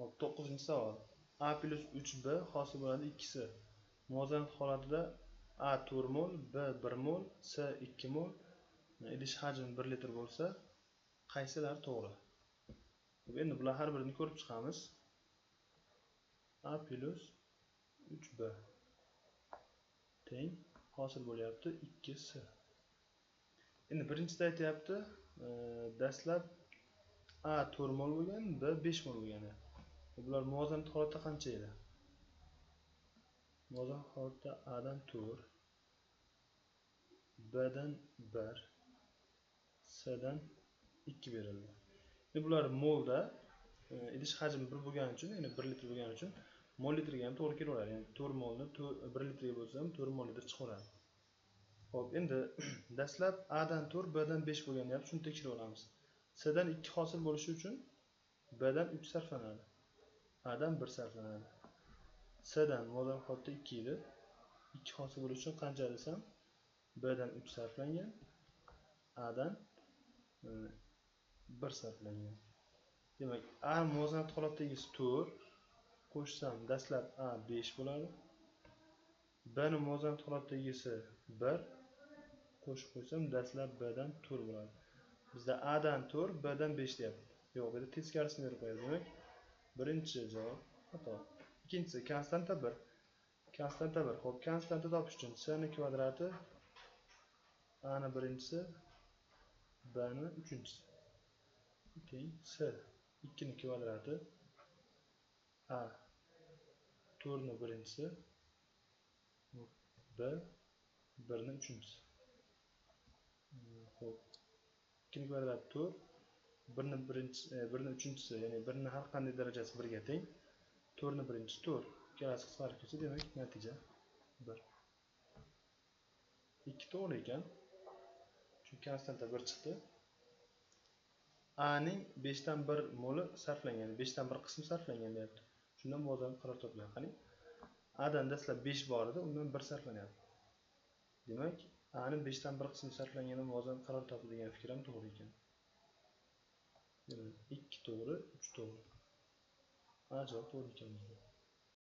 Hop, 9-savol. A plus 3B hosil bo'ladi 2C. Muvozanat holatida A 4 mol, B 1 mol, C 2 mol, idish hajmi 1 litr bo'lsa, qaysilari to'g'ri? Endi bular har birini ko'rib chiqamiz. A plus 3B teng hosil bo'lyapti 2C. Endi birinchisida aytyapti, dastlab A 4 mol bo'lgan, B 5 mol bo'lgan. Bular muvozanat holatda qancha edi? Muvozanat holatda A dan 4, B dan 1, C dan 2 berildi. Endi bular molda idish hajmi 1 bo'lgani uchun, ya'ni 1 litr bo'lgani uchun mol litrga ham to'g'ri kelaveradi. Ya'ni 4 molni 1 litrga bo'lsam 4 mol litr chiqaveradi. Xo'p, endi dastlab A dan 4, B dan 5 bo'lgan deyapti, shuni tekshirib olamiz. C dan 2 hosil bo'lishi uchun B dan 3 sarflanadi. A dan 1 sarflanadi. C dan muvozanat holatda 2 edi. 2 hosil bo'lishi uchun qancha desam, B dan 3 sarflangan, A dan 1 sarflangan. Demak, A muvozanat holatdagisi 4 qo'shsam dastlab A 5 bo'ladi. B ni muvozanat holatdagisi 1 qo'shib qo'ysam dastlab B dan 4 bo'ladi. Bizda A dan 4, B dan 5 deyapti. Yo'q, bu yerda teskarisini berib qo'yadi. Demak, birinchi javob xato. Ikkinchisi konstanta 1. Konstanta 1. Xo'p, konstanta topish uchun C ni kvadrati A ni birinchisi, B ni uchinchisi. Teng C 2 ni kvadrati A 4 ni birinchisi, B 1 ni uchinchisi. Xo'p, 2 ni kvadrati 4, 1 ni birinchisi, 1 ni uchinchisi, ya'ni 1 ni har qanday darajasi 1 ga teng, 4 ni birinchisi 4. Ikkalasi qisqarib ketsa, demak natija 1. 2 to'g'ri ekan. Chunki konstanta 1 chiqdi. A ning 5 dan 1 moli sarflangan, 5 dan 1 qismi sarflangan deyapti. Shundan muvozanat qaror topgan. Qani? A dan dastlab 5 bor edi, undan 1 sarflanyapti. Demak, A ning 5 dan 1 qismi sarflanganda muvozanat qaror topdi degan fikr ham to'g'ri ekan. Demak, 2 to'g'ri, 3 to'g'ri. A javob to'g'ri ekan bizda.